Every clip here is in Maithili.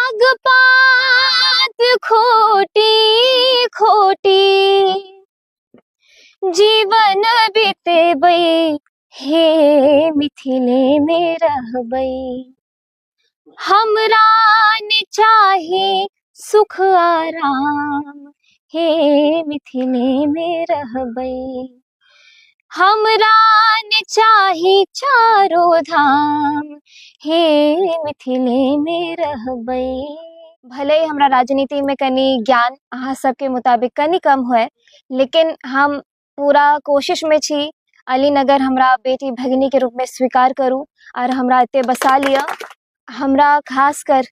साग पात खोटी खोटी जीवन बितेबै हे मिथिलेमे रहबै। हमरा ने चाही सुख आराम हे मिथिलेमे रहबै। हमरा ने चाही चारो धाम हे मिथिलेमे रहबै। भले ही हमरा राजनीतिमे कनि ज्ञान अहाँ सबके मुताबिक कनि कम हुए, लेकिन हम पूरा कोशिशमे छी अलीनगर हमरा बेटी भगिनीके रूपमे स्वीकार करू आओर हमरा एतऽ बसा लिअ। हमरा खास कर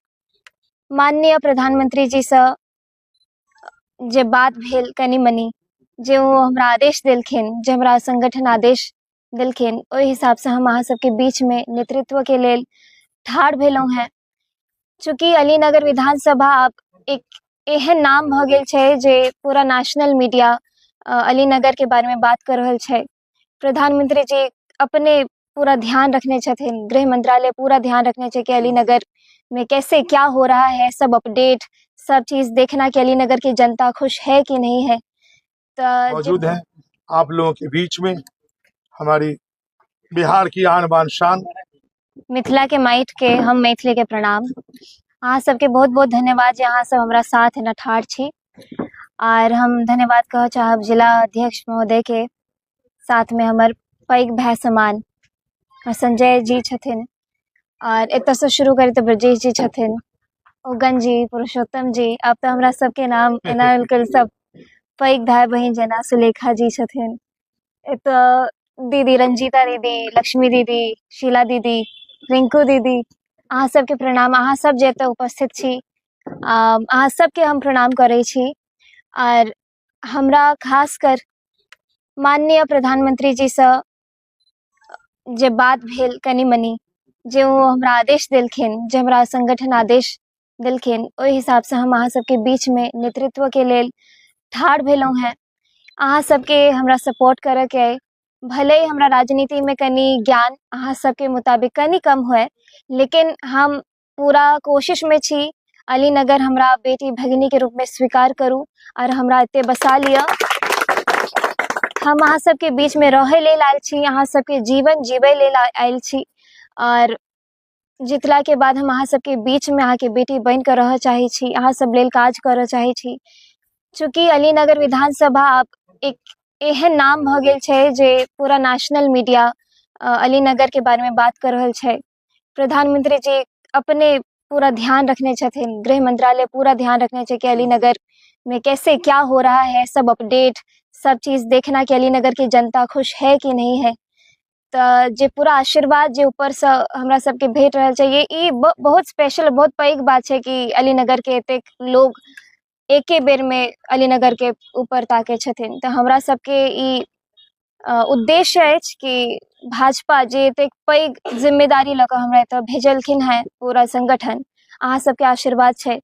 माननीय प्रधानमंत्री जीसँ जे बात भेल कनि मनि, जे ओ हमरा आदेश देलखिन, जे हमरा संगठन आदेश देलखिन, ओहि हिसाबसँ हम अहाँ सबके बीचमे नेतृत्वके लेल ठाढ़ भेलहुँ हेँ। चूँकि अलीनगर विधानसभा आब एक एहन नाम भऽ गेल छै जे पूरा नेशनल मीडिया अलीनगरके बारेमे बात कऽ रहल छै। प्रधानमंत्री जी अपने पूरा ध्यान रखने छथिन, गृह मंत्रालय पूरा ध्यान रखने छै कि अलीनगर में कैसे क्या हो रहा है, सब अपडेट सब चीज देखना कि अलीनगर की जनता खुश है कि नहीं है। तो मौजूद है आप लोगों के बीच में हमारी बिहार की आन बान शान। मिथिला के माइट के हम मैथिली के प्रणाम। अहाँ सबके बहुत बहुत धन्यवाद जे अहाँ सब हमरा साथ एना ठाढ़ छी। आर हम धन्यवाद कहऽ चाहब जिला अध्यक्ष महोदय के, साथ में हमर पैघ भाय समान संजय जी छथिन, और एतऽसँ शुरू करी तऽ ब्रजेश जी छथिन, उगन जी, पुरुषोत्तम जी, आब तऽ हमरा सबके नाम एना बिलकुल सब पैघ भाय बहिन जेना सुलेखा जी छथिन, एतऽ दीदी रंजीता दीदी, लक्ष्मी दीदी, शीला दीदी, रिंकू दीदी, अहाँ सबके प्रणाम। अहाँ सब जे एतऽ उपस्थित छी, अहाँ सबके हम प्रणाम करै छी। आर हमरा खास कर माननीय प्रधानमंत्री जीसँ जे बात भेल कनि मनि, जे ओ हमरा आदेश देलखिन, जे हमरा संगठन आदेश देलखिन, ओहि हिसाबसँ हम अहाँ सबके बीचमे नेतृत्वके लेल ठाढ़ भेलहुँ हेँ। अहाँ सबके हमरा सपोर्ट करऽके अइ। भले ही हमरा राजनीतिमे कनि ज्ञान अहाँ सबके मुताबिक कनि कम हुए, लेकिन हम पूरा कोशिशमे छी अलीनगर हमरा बेटी भगिनीके रूपमे स्वीकार करू आओर हमरा एतऽ बसा लिअ। हम अहाँ सबके बीचमे रहै लेल आयल छी, अहाँ सबके जीवन जीबै लेल आयल छी। आओर जितलाके बाद हम अहाँ सबके बीचमे अहाँके बेटी बनिकऽ रहऽ चाहै छी, अहाँ सब लेल काज करऽ चाहै छी। चूँकि अलीनगर विधानसभा आब एक एहन नाम भऽ गेल छै जे पूरा नेशनल मीडिया अलीनगरके बारेमे बात कऽ रहल छै। प्रधानमंत्री जी अपने पूरा ध्यान रखने छथिन, गृह मंत्रालय पूरा ध्यान रखने छै कि अलीनगर में कैसे क्या हो रहा है, सब अपडेट सब चीज देखना कि अलीनगर की जनता खुश है कि नहीं है। तऽ जे पूरा आशीर्वाद जे ऊपरसँ हमरा सबके भेट रहल छै, ये ई बहुत स्पेशल बहुत पैघ बात छै कि अलीनगरके एतेक लोग एके बेरमे अलीनगरके ऊपर ताकै छथिन। तऽ हमरा सबके ई उद्देश्य अछि कि भाजपा जे एतेक पैघ जिम्मेदारी लऽ कऽ हमरा एतऽ भेजलखिन हेँ, पूरा संगठन अहाँ सबके आशीर्वाद छै।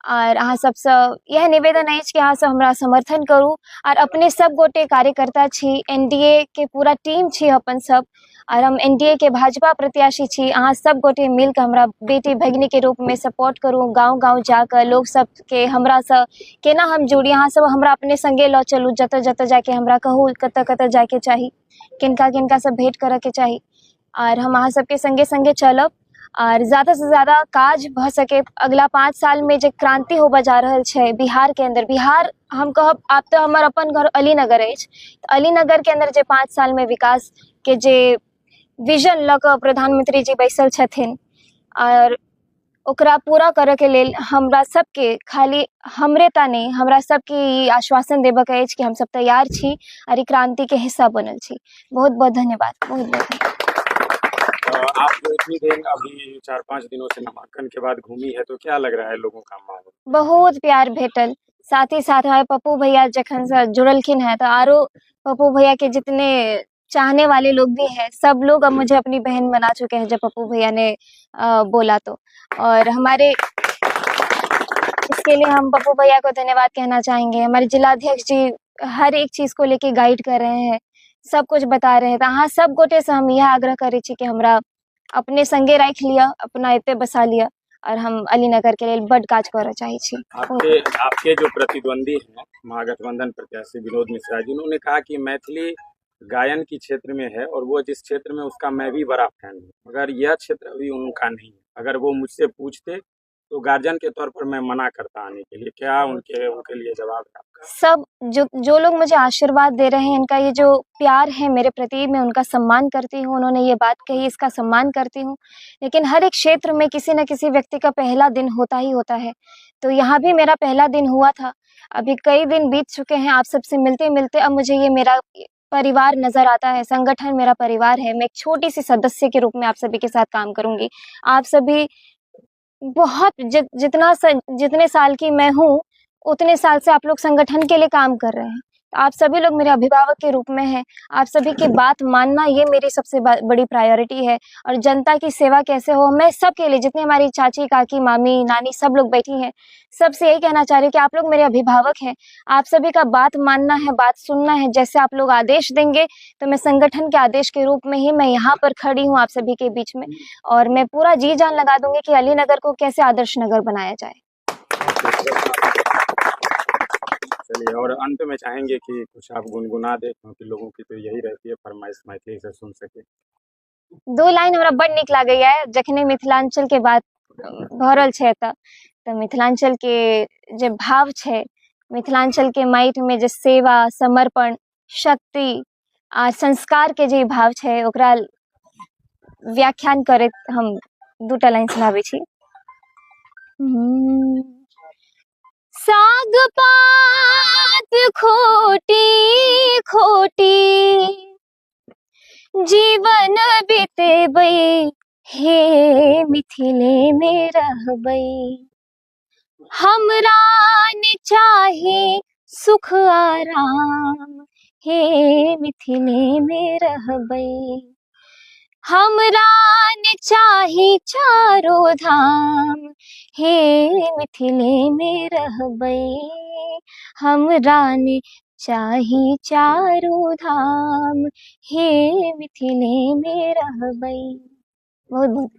आओर अहाँ सबसँ इएह निवेदन अछि कि अहाँ सब हमरा समर्थन करू। आओर अपने सब गोटे कार्यकर्ता छी, एन डी ए के पूरा टीम छी अपन सब, आओर हम एन डी ए के भाजपा प्रत्याशी छी। अहाँ सब गोटे मिलके हमरा बेटी भगिनीके रूपमे सपोर्ट करू। गाँव गाँव जाकऽ लोक सबके हमरासँ केना हम जुड़ी, अहाँ सब हमरा अपने सङ्गे लऽ चलू, जतऽ जतऽ जाके हमरा कहू कतऽ कतऽ जाइके चाही, किनका किनकासँ भेँट करऽके चाही। आओर हम अहाँ सबके सङ्गे सङ्गे चलब आओर ज्यादासँ ज्यादा काज भऽ सकै। अगिला 5 सालमे जे क्रान्ति होबऽ जा रहल छै बिहारके अन्दर, बिहार हम कहब आब तऽ हमर अपन घर अलीनगर अछि, तऽ अलीनगरके अन्दर जे 5 सालमे विकासके जे विजन लऽ कऽ प्रधानमंत्री जी बैसल छथिन, आओर ओकरा पूरा करऽके लेल हमरा सबके खाली हमरे टा नहि, हमरा सबके ई आश्वासन देबऽके अछि कि हमसब तैयार छी आओर ई क्रान्तिके हिस्सा बनल छी। बहुत बहुत धन्यवाद, बहुत बहुत धन्यवाद। आप इतनी दिन अभी 4-5 दिनों से नामांकन के बाद घूमी है, तो क्या लग रहा है लोगों का माहौल? बहुत प्यार भेटल। साथ ही साथ हमारे पप्पू भैया जखन से जुड़लखिन हैं तो आरो पप्पू भैया के जितने चाहने वाले लोग भी हैं, सब लोग अब मुझे अपनी बहन बना चुके हैं जब पप्पू भैया ने बोला तो। और हमारे इसके लिए हम पप्पू भैया को धन्यवाद कहना चाहेंगे। हमारे जिलाध्यक्ष जी हर एक चीज़ को लेके गाइड कर रहे हैं, सब कुछ बता रहे हैं। तो अहाँ सब गोटे से हम यह आग्रह करै छी कि हमरा अपने संगे राखि लिअ, अपना एते बसा लिअ आओर हम अलीनगर के लेल बड्ड काज करऽ चाहै छी। आपके आपके जो प्रतिद्वंदी हैं महागठबंधन प्रत्याशी विनोद मिश्रा जी, उन्होंने कहा कि मैथिली गायन की क्षेत्र में है और वो जिस क्षेत्र में उसका मैं भी बड़ा फैन हूँ, मगर यह क्षेत्र अभी उनका नहीं है। अगर वो मुझसे पूछते तो गार्जियन के तौर पर मैं मना करता आने के लिए। क्या उनके उनके लिए जवाब है आपका? सब जो जो लोग मुझे आशीर्वाद दे रहे हैं, इनका ये जो प्यार है मेरे प्रति, मैं उनका सम्मान करती हूँ। उन्होंने ये बात कही, इसका सम्मान करती हूँ। लेकिन हर एक क्षेत्र में किसी न किसी व्यक्ति का पहला दिन होता ही होता है, तो यहाँ भी मेरा पहला दिन हुआ था। अभी कई दिन बीत चुके हैं आप सबसे मिलते मिलते, अब मुझे ये मेरा परिवार नज़र आता है। संगठन मेरा परिवार है। मैं एक छोटी सी सदस्य के रूप में आप सभी के साथ काम करूँगी। आप सभी बहुत जितने साल की मैं हूँ उतने साल से आप लोग संगठन के लिए काम कर रहे हैं। आप सभी लोग मेरे अभिभावक के रूप में हैं। आप सभी की बात मानना ये मेरी सबसे बड़ी प्रायोरिटी है। और जनता की सेवा कैसे हो, मैं सबके लिए, जितनी हमारी चाची काकी मामी नानी सब लोग बैठी हैं, सबसे यही कहना चाह रही हूँ कि आप लोग मेरे अभिभावक हैं। आप सभी का बात मानना है, बात सुनना है। जैसे आप लोग आदेश देंगे तो मैं संगठन के आदेश के रूप में ही मैं यहाँ पर खड़ी हूँ आप सभी के बीच में, और मैं पूरा जी जान लगा दूंगी कि अलीनगर को कैसे आदर्श नगर बनाया जाए। चलिए, और अंत में चाहेंगे कि कुछ आप गुनगुना दे, क्योंकि लोगों की तो यही रहती है फरमाइश मैथिली से सुन सके। दो लाइन हमरा बड़ नीक लागैया जखने मिथिलांचल के बात भऽ रहल छै एतऽ, तऽ मिथिलांचल के जे भाव छै, मिथिलांचल के माटि में जे सेवा, समर्पण, शक्ति आ संस्कार के जे भाव छै, ओकरा व्याख्यान करैत हम दूटा लाइन सुनाबै छी। साग पात खोटी खोटी जीवन बितेबै, हे मिथिले में रहबै। हमरा ने चाही सुख आराम, हे मिथिले में रहबै। हमरा ने चाही चारो धाम, हे मिथिले में रहबै। हमरा ने चाही चारो धाम, हे मिथिले में रहबै। बहुत बहुत।